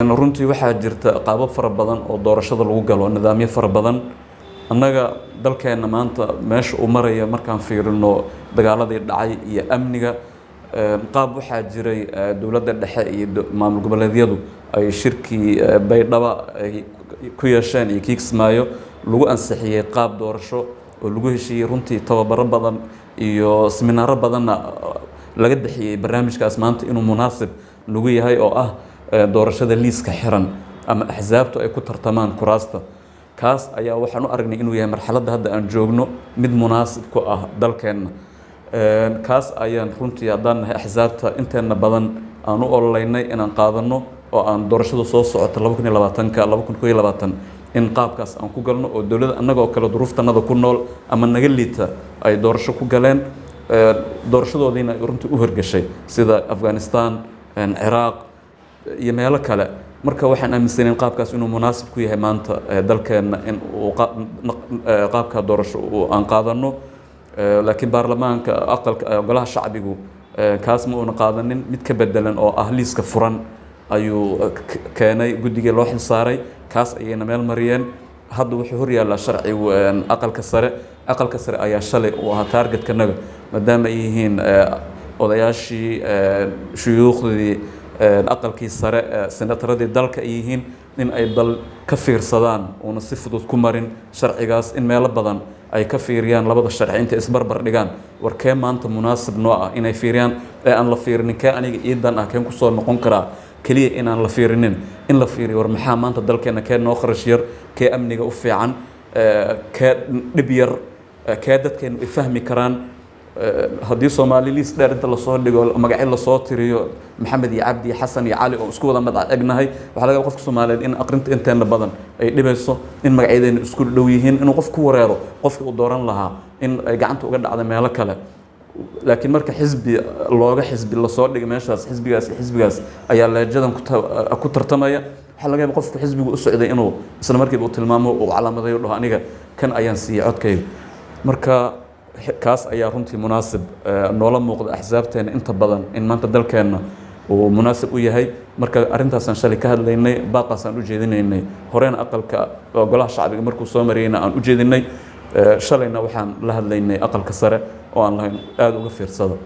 Runtii waxaa jirta qaabab fara badan oo doorashada lagu galo, nidaamyo fara badan. Annaga dalkeenna maanta meesha uu maraya markaan fiirino dagaaladii dhacay iyo amniga, qaab waxaa jiray dowladda dhexe iyo maamul goboleedyadu ay shirkii Baydhaba ay ku yeesheen iyo kii Kismaayo lagu ansixiyey qaab doorasho oo lagu heshiiyey. Runtii tababaro badan iyo seminaaro badanna laga bixiyey barnaamijkaas maanta inuu munaasib nagu yahay, oo ah doorashada liiska xiran ama axsaabtu ay ku tartamaan kuraasta. Kaas ayaa waxaan u aragnay inuu yahay marxaladda hadda aan joogno mid munaasib ku ah dalkeenna. Kaas ayaan runtii, haddaan nahay axsaabta inteenna badan, aan u ololeynay inaan qaadano oo aan doorashada soo socota 2020-ka, 2021, in qaabkaas aan ku galno, oo dowladda annaga oo kale duruuftanada ku nool ama naga liita ay doorasho ku galeen, doorashadoodiina ay runtii u hirgashay, sida Afghanistan, Ciraaq iyo meelo kale. Marka waxaan aaminsanayn qaabkaas inuu munaasib ku yahay maanta dalkeenna in uu qaabka doorasho aan qaadano. Laakiin baarlamaanka, aqalka golaha shacbigu, kaas ma uuna qaadanin. Mid ka bedelan oo ah liiska furan ayuu keenay guddigii loo xilsaaray, kaas ayayna meel mariyeen. Hadda wuxuu hor yaallaa sharcigu aqalka sare. Aqalka sare ayaa shalay uu ahaa targetkanaga, maadaama ay yihiin odayaashii, shuyuukhdii aqalkii sare, senataradii dalka ay yihiin, in ay bal ka fiirsadaan uuna si fudud ku marin sharcigaas, in meelo badan ay ka fiiriyaan labada sharci, intay isbarbar dhigaan war kee maanta munaasib noo ah inay fiiriyaan, ee aan la fiirinin kee aniga iidan ah, keen kusoo noqon karaa keliya inaan la fiirinin, in la fiiriyo war maxaa maanta dalkeena kee noo kharash yar, kee amniga u fiican, kee dhib yar, kee dadkeenu ay fahmi karaan. Haddii Soomaali liis dheer inta lasoo dhigo, magacyo lasoo tiriyo, Maxamed iyo Cabdi iyo Xasan iyo Cali oo isku wada magac egnahay, waxaa laga yaabaa qofka Soomaaliyeed in aqrinta inteena badan ay dhibayso, in magacyadeena isku dhow yihiin, inuu qof ku wareero qofkii uu dooran lahaa, in ay gacanta uga dhacda meelo kale. Laakiin marka xisbi looga xisbi lasoo dhigay meeshaas, xisbigaas iyo xisbigaas ayaa leejadan ku tartamaya, waxaa laga yaabaa qofku xisbigu u socday inuu isla markiiba uu tilmaamo, uu calaamadayo, dhaho aniga kan ayaan siiyey codkayga. Marka kaas ayaa runtii munaasib noola muuqda axsaabteena inta badan in maanta dalkeenna uu munaasib u yahay. Marka arrintaasaan shalay ka hadlaynay, baaqaasaan u jeedinaynay horena aqalka golaha shacbiga markuu soo mariyeyna aan u jeedinay. Shalayna waxaan la hadlaynay aqalka sare oo aan lahayn aada uga fiirsada.